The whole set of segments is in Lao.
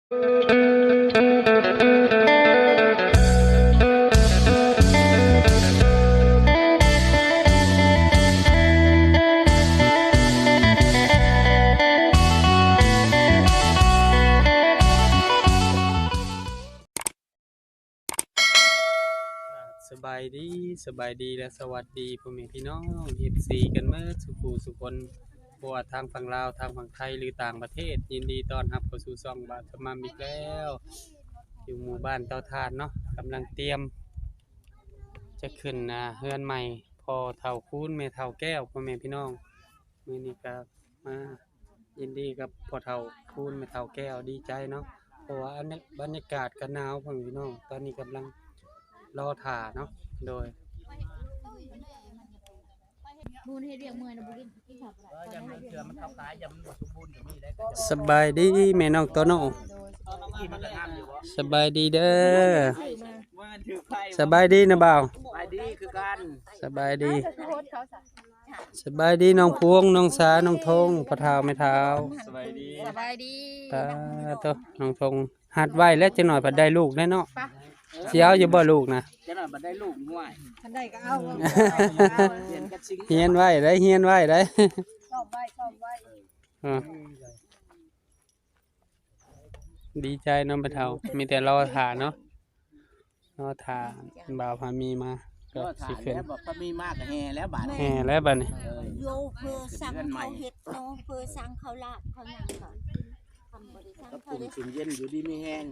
ສະບາຍດີ ສະບາຍດີ ແລະ ສະຫວັດດີພໍ່ແມ່ພີ່ນ້ອງ ເອັຟຊີ ກັນໝົດສູ່ຜູ້ສູ່ຄົນ ບໍ່ວ່າທາງຝັ່ງລາວ ທາງຝັ່ງໄທ ຫຼື ຕ່າງປະເທດ ຍິນດີຕ້ອນຮັບເຂົ້າສູ່ຊ່ອງບ່າວທຳມາອີກແລ້ວ ຢູ່ໝູ່ບ້ານເຕົາຖ່ານເນາະ ກຳລັງຕຽມຈະຂຶ້ນ ອ່າ ເຮືອນໃໝ່ ພໍ່ເຖົ້າຄູນ ແມ່ເຖົ້າແກ້ວ ພໍ່ແມ່ພີ່ນ້ອງ ມື້ນີ້ກະ ມາຍິນດີກັບພໍ່ເຖົ້າຄູນແມ່ເຖົ້າແກ້ວ ດີໃຈເນາະ ເພາະວ່າອັນນີ້ບັນຍາກາດກະໜາວ ພໍ່ແມ່ພີ່ນ້ອງ ຕອນນີ້ກຳລັງລໍຖ້າເນາະ ໂດຍ ສະບາຍດີແມ່ນ້ອງໂຕໂນ່ ສະບາຍດີເດີ ສະບາຍດີນະບ່າວ ສະບາຍດີຄືກັນ ສະບາຍດີ. ສະບາຍດີນ້ອງພວງ ນ້ອງສາ ນ້ອງທົງ ພໍ່ເຖົ້າແມ່ເຖົ້າ ສະບາຍດີ ສະບາຍດີ ປາໂຕ ນ້ອງທົງ ຫັດໄວແລ້ວ ຈັກໜ້ອຍພັດໄດ້ລູກແລ້ວເນາະ ຊິເອົາຢູ່ບໍ່ລູກນະ ຈັກໜ້ອຍພັດໄດ້ລູກ ຫ້ວຍ ຄັນໄດ້ກໍເອົາ ຮຽນກັບສິງ ຮຽນໄວໄດ໋ ຮຽນໄວໄດ໋ ຊ້ອມໄວ້ ຊ້ອມໄວ້ ເອີ ດີໃຈເນາະ ແມ່ເຖົ້າ ມີແຕ່ລໍຖ້າເນາະ ລໍຖ້າບ່າວພາມີມາ ກໍຊິຂຶ້ນ ພໍມີມາກໍແຫ່ແລ້ວບາດນີ້ ແຫ່ແລ້ວບາດນີ້ ໂຍເພີສັງເຂົາເຮັດເນາະ ເພີສັງເຂົາລາບເຂົາຫຍັງກໍ ທຳບໍ່ໄດ້ສັງ ກໍ ເຂົາ ປຸ້ມ ໄດ້ ກິນເຢັນ ຢູ່ດີມີແຮງ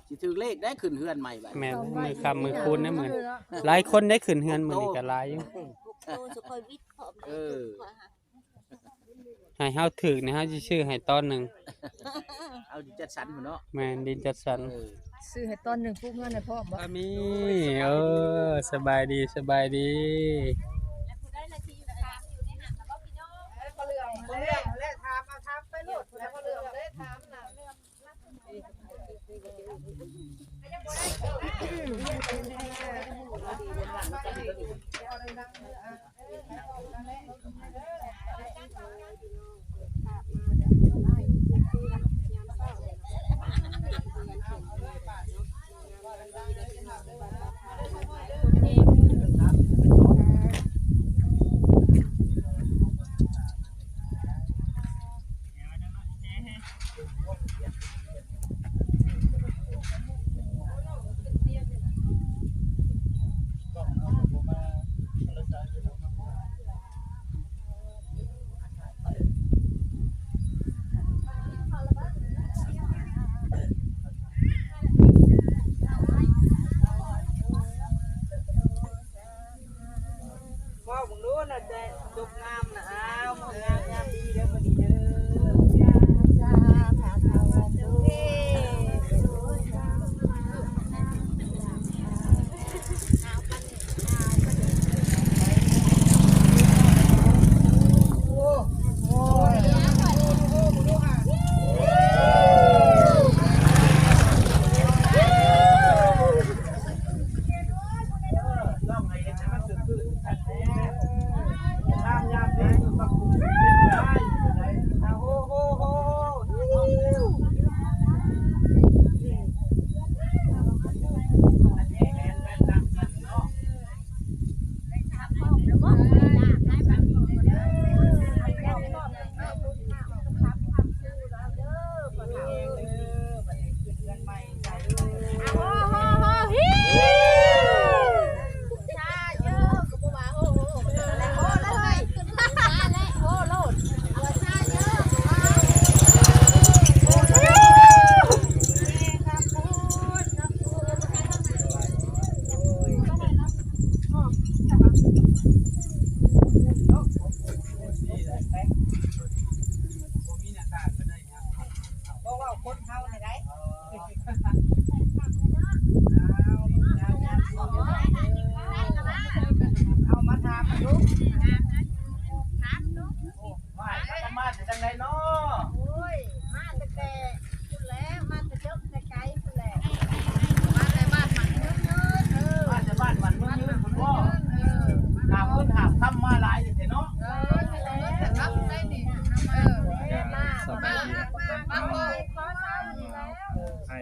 ຊິຖືກເລກໄດ້ຂຶ້ນເຮືອນໃໝ່ບາດ ແມ່ນ ມື້ຄ່ຳມື້ຄູນໄດ້ມື້ ຫຼາຍຄົນໄດ້ຂຶ້ນເຮືອນມື້ນີ້ກໍຫຼາຍຢູ່ ໂອ້ ຊິຄ່ອຍວິດເພາະ ເອີ ໃຫ້ເຮົາຖືກນີ້ ເຮົາຊິຊື້ໃຫ້ຕອນໜຶ່ງ ເອົາດິນຈັດສັນພຸ້ນເນາະ ແມ່ນ ດິນຈັດສັນ ເອີ ຊື້ໃຫ້ຕອນໜຶ່ງ ປຸກເງິນໃຫ້ພ້ອມບໍ່ ອາມີ ເອີ ສະບາຍດີ ສະບາຍດີ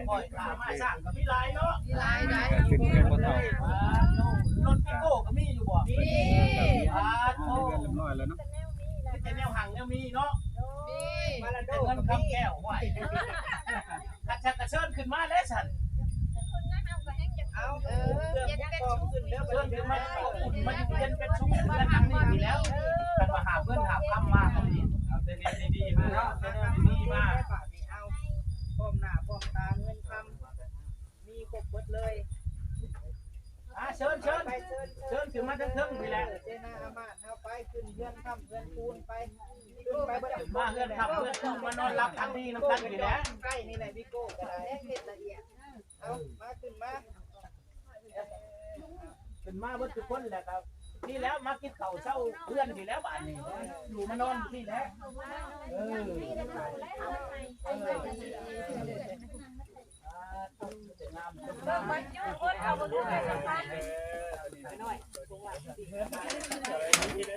ปล่อยขามาสร้างก็มีหลายเนาะ มีหลายได้ เป็นเงินบ่เท่า อ่ารถพิโก้ก็มีอยู่บ่ มี อ่า โอ้ เรียบร้อยแล้วเนาะ แต่แนวหังแนวมีเนาะ มี แต่เงินคำแก้ว ห้วย คันชักกระเชิญขึ้นมาแล้วซั่น เอา เออ เตรียมกองขึ้นเด้อ เชิญขึ้นมา มาอยู่เย็นเป็นสุข เรือนหลังนี้อยู่แล้ว คันว่าหาบเงินหาบคำมาก็ดี เอาแต่แนวดีๆมาเนาะ แต่แนวดีๆมา เอา พร้อมหน้าพร้อมตา เงินคำ มีครบเบิดเลย อ่า เชิญ เชิญ ไป เชิญ เชิญ เชิญขึ้นมาเทิงๆ พี้แหละ เออ เจนาอามาตย์ เอาไป ขึ้นเฮือนคำเฮือนคูณไป ขึ้นไปเบิด มาเฮือนคำเฮือนคูณ มานอนหลับฝันดีนำกันพี้แหละ ใกล้นี่แหละ วิโก้ก็ได้ เอา มา ขึ้นมา ขึ้นมาเบิดทุกคนแหละครับ นี่แล้วมากินข้าวเช้าเฮือนพี้แล้วบาดนี้ อยู่มานอนอยู่พี้แล้ว เออ เออ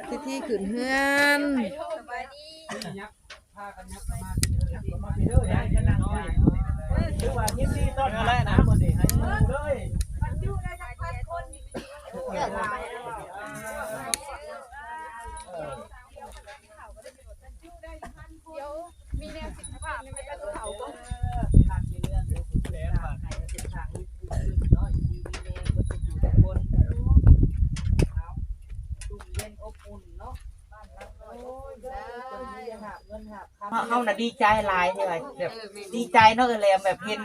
พิธีขึ้นเฮือน พากันยับเข้ามา ยับเข้ามาพี้เด้อ ยายจะนั่งน้อย ถือว่ายินดีต้อนรับนะมื้อนี้ ให้หมู่เลย เดี๋ยวมีแนวสิบห้าไม่ได้เผาก็ เฮา เฮาน่ะดีใจหลายเด้ แบบดีใจเนาะเอื้อยแหลม แบบเห็น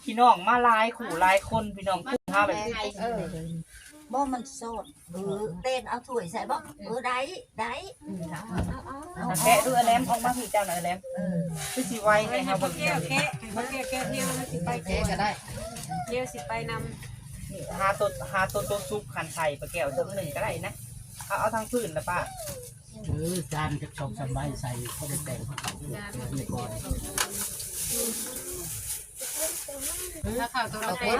พี่น้องมาหลายคู่หลายคน พี่น้องกลุ่มเฮาแบบ เออ บ่มันโสด เออ เล่นเอาถ้วยใส่บ่ เออ ได้ ได้ เอา เอา เอา เอา แกะดูเอื้อยแหลม ออกมาพี้เจ้าน่ะเอื้อยแหลม เออ คือสิไวแท้ ให้เฮาเบิ่ง แกะ แกะ ให้เฮาแกะ แกะเดียวแล้วสิไป แกะก็ได้ เดียวสิไปนำ นี่ หาตัว หาตัว ตัวซุปหั่นใส่ปลาแก้ว ตัวหนึ่งก็ได้นะ เอา เอาทั้งพื้นละป้า เออ จานจักสองสามใบใส่ เขาได้แต่ง นี่ก่อน ถ้าข้าวตัวละแปด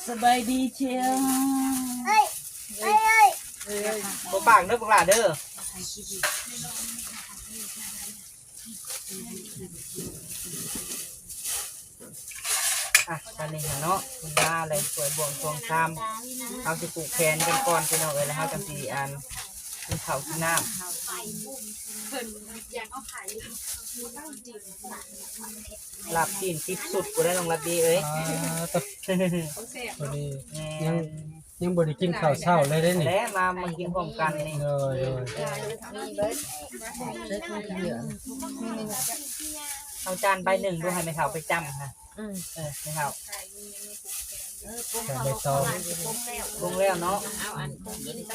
สบายดีเชียว บ่ปากเด้อพวกหลานเด้อ อ่ะ ตอนนี้เนาะ เพิ่นมาแล้ว ถ้วยบ่วง ถ้วยชาม เฮาสิผูกแขนกันก่อนพี่น้องเอ้ย แล้วเฮาจั่งสิ อัน กินข้าวกินน้ำ ลาบซีนสิบชุดพุ้นแหละน้องลับบี้เอ้ย อ่า พอดี แม่น ยัง ยังบ่ได้กินข้าวเช้าเลยเด้นี่ แล้วมา มากินพร้อมกันนี่ โดย โดย เอาจานใบหนึ่งดู ให้แม่เฒ่าไปจ้ำค่ะ อืม เออ แม่เฒ่า ใส่ใบตอง ปรุงแล้วเนาะ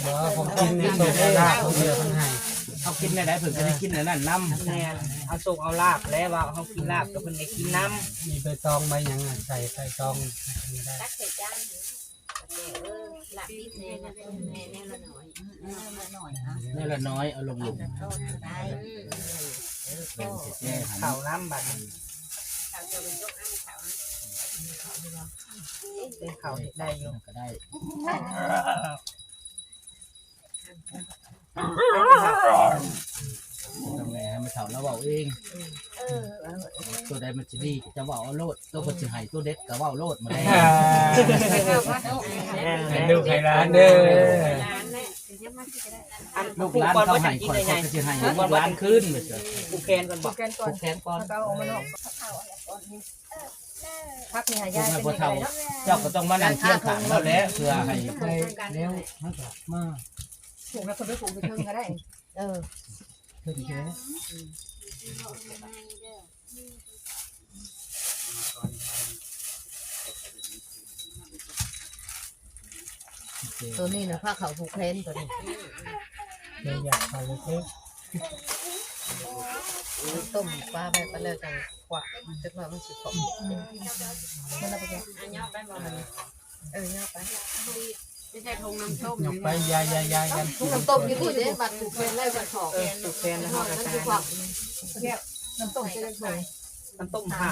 บ่ ของกินนี่ โชคเอาลาภ เพิ่นเดียวเพิ่นให้ เฮากินแนวใดเพิ่นก็ได้กินอันนั้นนำ แม่น เอาโชคเอาลาภ แล้วว่าเฮากินลาบก็เพิ่นได้กินนำ มีใบตองใบหยังอะ ใส่ใบตองได้ ตักใส่จาน เออ ลาบดิบแน่นะ แน่ แน่ละน้อย แน่ละน้อย เอาลงหลุม ได้ เออ เป็นแก่ๆ หั่น ข้าวน้ำบัดนี้ ข้าวเจ้าเป็นต้นอ้างข้าว เป็นข้าวเฮ็ดได้อยู่ ก็ได้ ต้องแลให้มันเฒ่าแล้วเว้าเอง เออ ตัวใดมันสิดีก็จะเว้าเอาโลด ตัวเพิ่นสิให้ตัวเด็ดก็เว้าโลดมาแล้ว ให้ลูกให้หลานเด้อ อัน ลูกหลานเขาให้ข้อย ข้อยก็สิให้ลูกหลานคืน ผูกแขนก่อนบ่ ผูกแขนก่อน แล้วก็เอาออกมานอก ผักนี่หายาก เป็นจั่งใดเนาะ เจ้าก็ต้องมานั่งเคียงข้างเราแหละ เพื่อให้ แล้วมันก็มา ผูกแล้วคนไปผูกอยู่เทิงก็ได้ เออ เทิงแท้ ตัวนี้นะ ผ้าขาวผูกแขนตัวนี้ เดี๋ยวอยากไปเลยเด้อ ต้มปลาไป ไปเลยจังขวะ จักหน่อยมันสิขม เออ เอาไป ไม่ใช่ทงน้ำส้ม ยกไป ยาย ยาย ยาย ยาย ทงน้ำต้มอยู่พู้นเด้ บัดผูกแขนไว้บัดถอก เออ ผูกแขนแล้วเฮาก็ใส่ น้ำต้มใส่ถุง น้ำต้มหา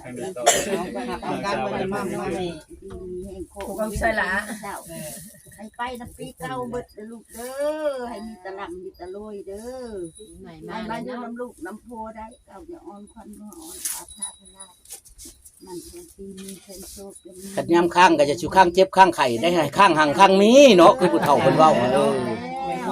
ໃຫ້ມີຕໍ່ ເອົາກັນໄວ້ມາໃຫ້ຜູ້ຄຳຊ່ອຍຫຼ້າ ເຈົ້າ ໃຫ້ໄປນຳປີເກົ່າເບິດເດີລູກເດີ ໃຫ້ມີແຕ່ລ່ຳມີແຕ່ລວຍເດີ ໃຫ້ມາຢູ່ນຳລູກນຳຜົວໄດ້ ເຈົ້າຢ່າອ່ອນຂວັນບໍ່ອ່ອນພາພາພະລາ ມັນຄົງຊິມີແຄວາມໂຊກ ຄັນຍາມຄ້າງກໍຢ່າສູ່ຄ້າງເຈັບຄ້າງໄຂ້ໄດ້ ໃຫ້ຄ້າງຮັ່ງຄ້າງມີເນາະ ຄືຜູ້ເຖົ້າເພິ່ນເວົ້າ ເອີ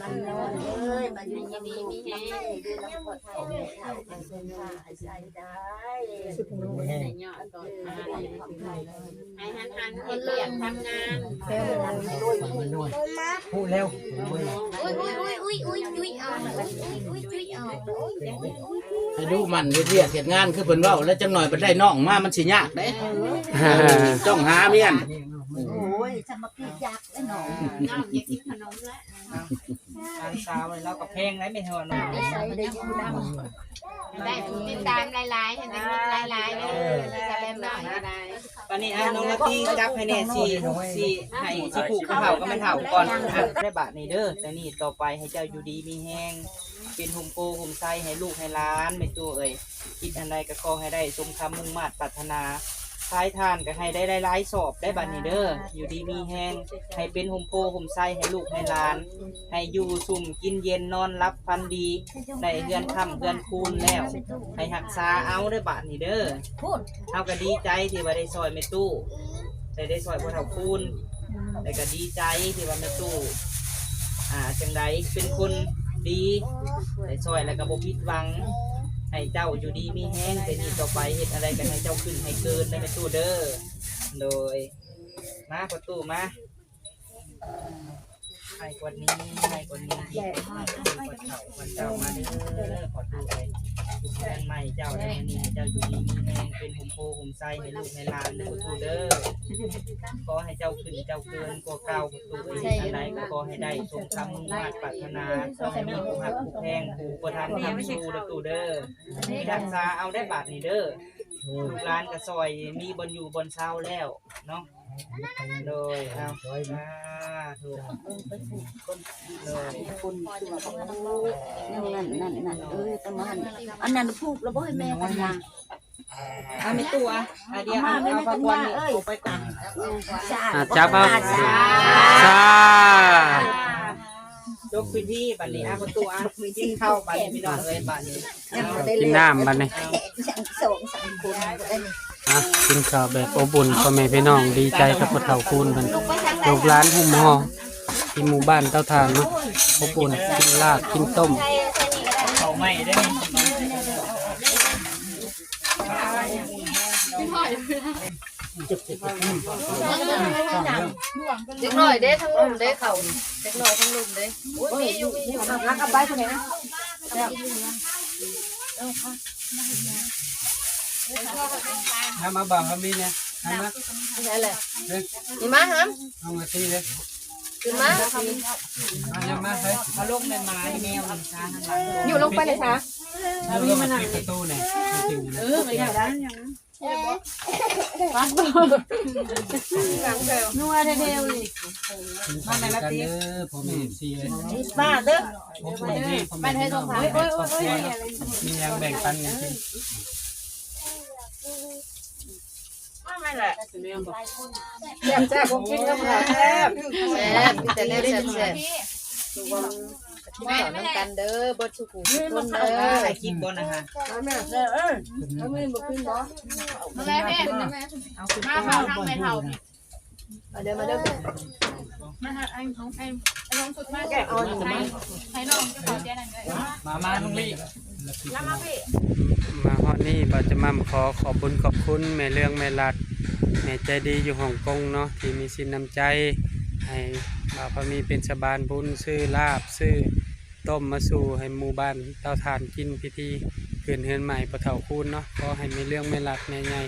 ເອີຍ ມາຢູ່ນຳລູກນຳເມ ຢູ່ນຳພໍ່ເຖົ້າແມ່ເຖົ້າ ໃຫ້ເພິ່ນພາໃຫ້ໃສ່ໄດ້ ໃຫ້ຍອດຕໍ່ທານ ໃຫ້ຫັນໆ ເຮັດວຽກທຳງານ ຮູ້ແລ້ວ ອຸ້ຍ ອຸ້ຍ ອຸ້ຍ ອຸ້ຍ ເອົາ ອຸ້ຍ ອຸ້ຍ ອຸ້ຍ ອຸ້ຍ ເອົາ ອຸ້ຍ ອຸ້ຍ ອຸ້ຍ ອຸ້ຍ ໃຫ້ດຸໝັ່ນເຮັດວຽກເຮັດງານ ຄືເພິ່ນເວົ້າ ແລ້ວຈັກໜ່ອຍບັດໄດ້ນ້ອງມາ ມັນຊິຍາກເດ້ ເອີ ຕ້ອງຫາວຽນ ໂອ້ຍ ສາມັກຄີຢາກແລ້ວເນາະ ນ້ອງຢາກກິນຂະໜົມແລ້ວ ຫຼານສາວນີ້ລາວກໍແພງໄດ໋ແມ່ເຖົ້າເນາະ ໄດ້ຜູ້ຕິດຕາມຫຼາຍໆ ໃຫ້ໄດ້ເງິນຫຼາຍໆເດີ ສະແລມນ້ອຍກໍໄດ້ ບັດນີ້ ອ່າ ນ້ອງລາຕີຈັບໃຫ້ແດ່ ຊິ ຊິໃຫ້ ຊິຜູກຜູ້ເຖົ້າກັບແມ່ເຖົ້າກ່ອນ ອ່າ ໄດ້ບາດນີ້ເດີ ແຕ່ນີ້ຕໍ່ໄປໃຫ້ເຈົ້າຢູ່ດີມີແຮງ ເປັນຮົ່ມໂພຮົ່ມໄຊໃຫ້ລູກໃຫ້ຫຼານ ແມ່ຕູ້ເອີຍ ຄິດອັນໃດກໍຂໍໃຫ້ໄດ້ສົມຄຳມຸ່ງມາດປາດຖະໜາ ຂາຍຖ່ານກໍໃຫ້ໄດ້ຫຼາຍໆສອບໄດ້ບັດນີ້ເດີ ຢູ່ດີມີແຮງ ໃຫ້ເປັນຮົ່ມໂພຮົ່ມໄຊໃຫ້ລູກໃຫ້ຫຼານ ໃຫ້ຢູ່ຊຸ່ມກິນເຢັນນອນຫຼັບຝັນດີ ໄດ້ເຮືອນຄ້ຳເຮືອນຄູນແລ້ວ ໃຫ້ຮັກສາເອົາເດີບາດນີ້ເດີ ເຮົາກໍດີໃຈທີ່ວ່າໄດ້ຊ່ອຍແມ່ຕູ້ ໄດ້ ໄດ້ຊ່ອຍພໍ່ເຖົ້າຄູນ ແລ້ວກໍດີໃຈທີ່ວ່າແມ່ຕູ້ ອ່າ ຈັ່ງໃດ ເປັນຄົນດີ ໄດ້ຊ່ອຍແລ້ວກໍບໍ່ຜິດຫວັງ ໃຫ້ເຈົ້າຢູ່ດີມີແຮງ ແຕ່ນີ້ຕໍ່ໄປເຮັດອັນໃດກໍໃຫ້ເຈົ້າຂຶ້ນໃຫ້ເກີນເດີແມ່ຕູ້ເດີ ໂດຍ ມາພໍ່ຕູ້ມາ ໃຫ້ກວ່ານີ້ ໃຫ້ກວ່ານີ້ອີກ ໃຫ້ກວ່າເກົ່າ ກວ່າເກົ່າມາເດີພໍ່ຕູ້ເອີຍ ເຮືອນໃໝ່ເຈົ້າໃນມື້ນີ້ ໃຫ້ເຈົ້າຢູ່ດີມີແຮງ ເປັນຮົ່ມໂພຮົ່ມໄຊໃຫ້ລູກໃຫ້ຫຼານເດີພໍ່ຕູ້ເດີ. ຂໍໃຫ້ເຈົ້າຂຶ້ນເຈົ້າເກີນກວ່າເກົ່າພໍ່ຕູ້ເອີຍ ອັນໃດກໍຂໍໃຫ້ໄດ້ສົມຄຳມຸ່ງມາດປາດຖະໜາ. ຂໍໃຫ້ມີຜູ້ຮັກຜູ້ແພງ ຜູ້ອຸປະຖຳຄ້ຳຊູເດີຕູ້ເດີ. ຮັກສາເອົາໄດ້ບາດນີ້ເດີ. ລູກຫຼານກໍຊ່ອຍມີບ່ອນຢູ່ບ່ອນເຊົາແລ້ວເນາະ. ໂດຍ ເອົາ ສາທຸ ໂດຍ ຄົນຄືວ່າ ໂອ້ ແນວນັ້ນ ນັ້ນ ນັ້ນ ເອີ ປະມານ ອັນນັ້ນຜູກແລ້ວບໍ່ໃຫ້ແມ່ກັນນາ. ເອົາແມ່ຕູ້ ອາດຽວ ເອົາ ເອົາຜັກຫວານນີ້ອອກໄປຕາມ ອາ ຈັບເອົາ ສາ ສາ ຈົບພິທີບັດນີ້ ອາ ປະຕູ ອາ ກິນເຂົ້າບັດນີ້ ພີ່ນ້ອງເອີຍ ບັດນີ້ ກິນນ້ຳບັດນີ້ ສອງສາມຄົນກໍໄດ້ນີ້ ອາ ກິນເຂົ້າແບບອົບອຸ່ນ ພໍ່ແມ່ພີ່ນ້ອງ ດີໃຈກັບພໍ່ເຖົ້າຄູນເພິ່ນ ລູກຫຼານຫຸ້ມຫໍ່ທີ່ໝູ່ບ້ານເຕົາຖ່ານເນາະ ອົບອຸ່ນ ກິນລາບ ກິນຕົ້ມ ເຂົ້າໃໝ່ເດ້ ເດັກນ້ອຍເດ້ ທັງລຸ່ມເດ້ ເຂົ້າເດັກນ້ອຍທັງລຸ່ມເດ້. ໂອ້ຍ ມີຢູ່ ມີຢູ່ ເອົາຜັກເອົາໄປຜູ້ໃດນະ ເອົາມາບ່າວເຮົາມີແດ່ ຫັ້ນມາ ນີ້ແຫຼະ ເອີ ນີ້ມາຫຳ ເອົາມາຕີເດ້ ຂຶ້ນມາ ມາ ມາ ມາ ເອົາລົງແມ່ນໝາແນວຫັ້ນຊະ ຢູ່ລົງໄປເລີຍຊະ ຢູ່ລົງມາປິດປະຕູນີ້ ເອີ ໄປໄດ້ ນັວແທ້ໆ ນີ້ ມາແມ່ລະຕິ ເດີ ພໍ່ແມ່ເອັຟຊີ ມາເດີ ໂອ້ຍ ໂອ້ຍ ໂອ້ຍ ມີຫຍັງແບ່ງປັນກັນກິນ ມາແມ່ແຫຼະ ແຊບໆ ຂອງກິນນຳແຊບ ແຊບ ມີແຕ່ແນວແຊບໆ ກິນເຂົ້ານຳກັນເດີ ເບິດສູ່ຜູ້ສູ່ຄົນເດີ ໃຫ້ກິນບໍ່ນະຮະ ແມ່ແຊບເອີຍ ເອົາມີບໍ່ກິນບໍ່ ມາແມ່ ເອົາຂຶ້ນມາ ເອົາທາງແມ່ເຖົ້ານີ້ ມາເດີ ມາເດີ ມາຫາໄອ້ ໄອ້ ໄອ້ນ້ອງສຸດມາ ແກະເອົານີ້ ໃຫ້ ໃຫ້ນ້ອງເຈົ້າຂອງແຈນັ້ນເດີ ມາ ມານ້ອງລີ້ ມາຮອດນີ້ ບ່າວຈະໝ່ຳຂໍຂອບບຸນຂອບຄຸນແມ່ເລື່ອງແມ່ລັດ ແມ່ໃຈດີຢູ່ຮົງກົງເນາະ ທີ່ມີສິນນ້ຳໃຈ ໃຫ້ບ່າວພາມີເປັນສະບານບຸນ ຊື້ລາບ ຊື້ ຕົ້ມມາສູ່ໃຫ້ໝູ່ບ້ານເຕົາຖ່ານກິນ ພິທີຂຶ້ນເຮືອນໃໝ່ພໍ່ເຖົ້າຄູນເນາະ. ຂໍໃຫ້ແມ່ເລື່ອງແມ່ລັດແມ່ໃຫຍ່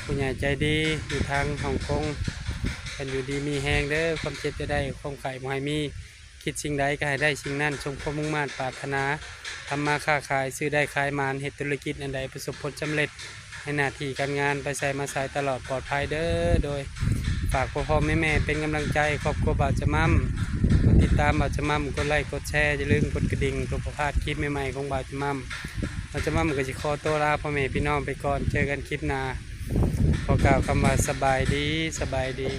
ຜູ້ໃຫຍ່ໃຈດີຢູ່ທາງຮົງກົງ ເພິ່ນຢູ່ດີມີແຮງເດີ ຄວາມເຈັບຢ່າໄດ້ ຄວາມໄຂ້ບໍ່ໃຫ້ມີ ຄິດສິ່ງໃດກໍໃຫ້ໄດ້ສິ່ງນັ້ນ ສົມຄວາມມຸ່ງມາດປາດຖະໜາ ທຳມາຄ້າຂາຍ ຊື້ໄດ້ຂາຍໝານ ເຮັດທຸລະກິດອັນໃດປະສົບຜົນສຳເລັດ ໃຫ້ໜ້າທີ່ການງານໄປໃສມາໃສຕະຫຼອດປອດໄພເດີ. ໂດຍ ຝາກພໍ່ໆແມ່ໆເປັນກຳລັງໃຈຄອບຄົວບ່າວຈະໝ່ຳ ກົດຕິດຕາມບ່າວຈະໝ່ຳ ກົດໄລກົດແຊ ຢ່າລືມກົດກະດິ່ງ ເພື່ອບໍ່ພາດຄລິບໃໝ່ໆຂອງບ່າວຈະໝ່ຳ. ບ່າວຈະໝ່ຳກໍຊິຂໍຕົວລາພໍ່ແມ່ພີ່ນ້ອງໄປກ່ອນ ເຈີກັນຄລິບໜ້າ. ຂໍກ່າວຄຳວ່າສະບາຍດີ ສະບາຍດີ.